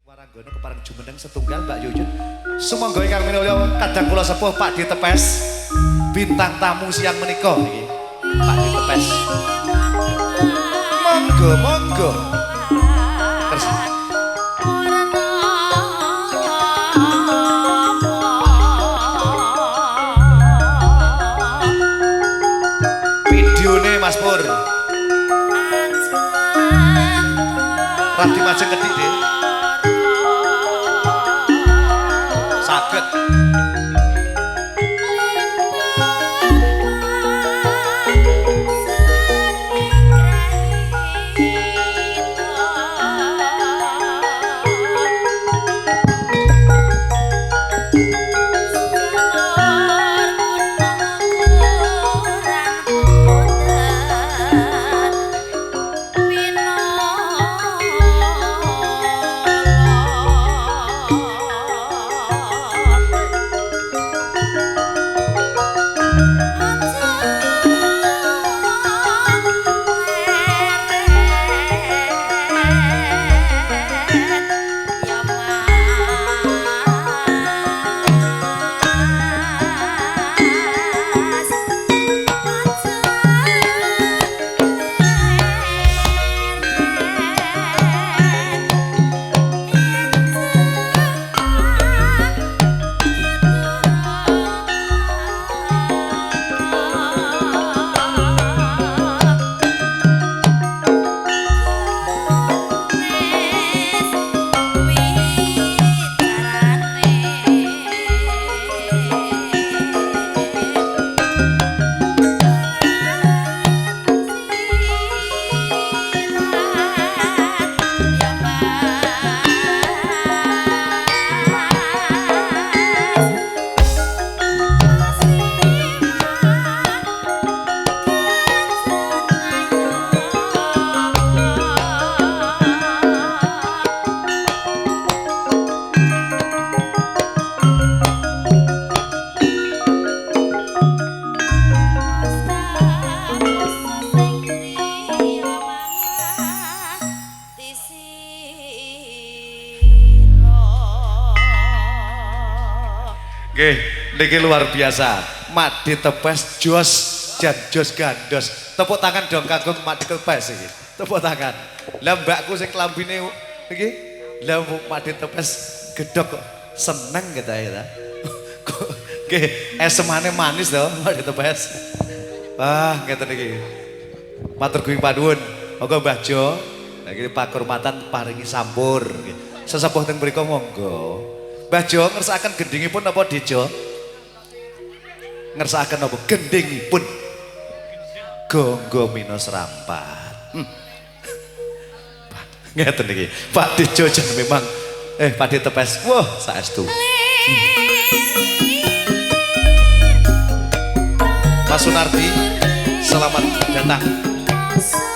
Waranggono kepareng jumeneng setunggal Mbak Yuyun. Sumangga ingkang minulya kadang kula sepuh Pak D Tepes, bintang tamu siang menika niki. Pak D Tepes. Monggo, monggo. Terus videone Mas Pur. Radi majeng kedik, Dik. Saged. Nggih, niki luar biasa. Madi Tepes jos jan jos gandos. Tepuk tangan dong kanggo Madi Tepes iki. Tepuk tangan. Lah mbakku sing klambine iki, lah Madi Tepes gedhok kok seneng gitu ya ta. Nggih, esemane manis to Madi Tepes. Wah, ngeten iki. Matur guing panuwun. Monggo Mbah Jo, iki pakurmatan paringi sampur. Sesepuh teng mriku monggo. Mbah Jo ngersakaken gendhingipun napa Dejo? Ngersakaken napa gendhingipun? Gonggo minus rampat. Ngeten iki. Pak Dejo jan memang Pak D Tepes. Wah, saestu. Mas Sunardi, selamat datang. Oh.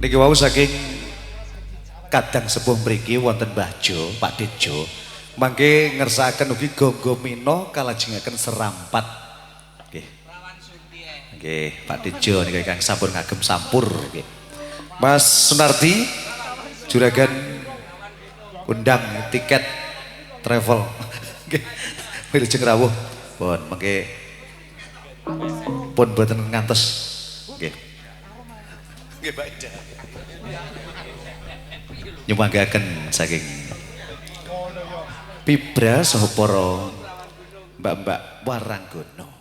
Niki wau saking kadang sepuh mriki wonten Mbah Jo, Pak Dejo. Mangke ngersakaken ugi Gonggo Mino kalajengaken serampat. Nggih. Nggih, Pak Dejo niki ingkang sampun ngagem sampur nggih. Mas Sunardi juragan undang tiket travel. Nggih. Wilujeng rawuh. Pun mangke pun boten ngantos. Nggih. Nggih, Pak Ida. Nyumanggaaken saking Pibra saha para mbak-mbak Waranggono.